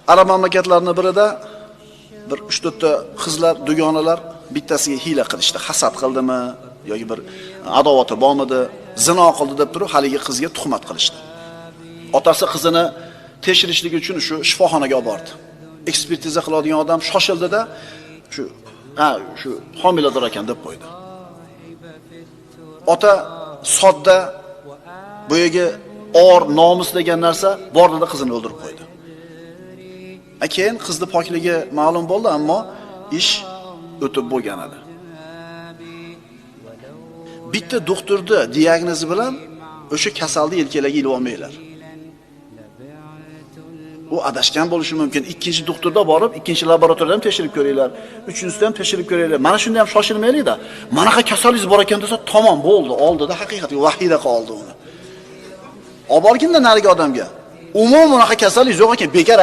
Arab mamlakatlarining birida bir 3-4 ta qizlar, dugonalar bittasiga hiyla qilishdi. Hasad qildimi yoki bir adovati bormidi, zino qildi deb turib haligi qizga tuhmat qilishdi. Otasi qizini tekshirishlik uchun shu shifoxonaga olib bordi. Ekspertiza qiladigan odam shoshildi-da, shu shu homilador ekan deb qo'ydi. Ota sodda, boyagi or, nomus degan narsa bordida qizini o'ldirib qo'ydi. Keyin qizni pokligi ma'lum bo'ldi, ammo ish o'tib bo'lgan edi. Bitta doktorni diagnozi bilan o'sha kasalni yelkalariga ilib olmanglar. U adashgan bo'lishi mumkin. Ikkinchi doktorda borib, ikkinchi laboratoriyada ham tekshirib ko'ringlar, uchinchisida ham tekshirib ko'ringlar. Mana shunda ham shoshilmaylik-da. Manaqa kasalingiz bor ekan desa, tamom bo'ldi, oldida haqiqat vahiyda qoldi uni. Olib borginda narigi odamga. Umuman unaqa kasallik yo'q ekan, bekor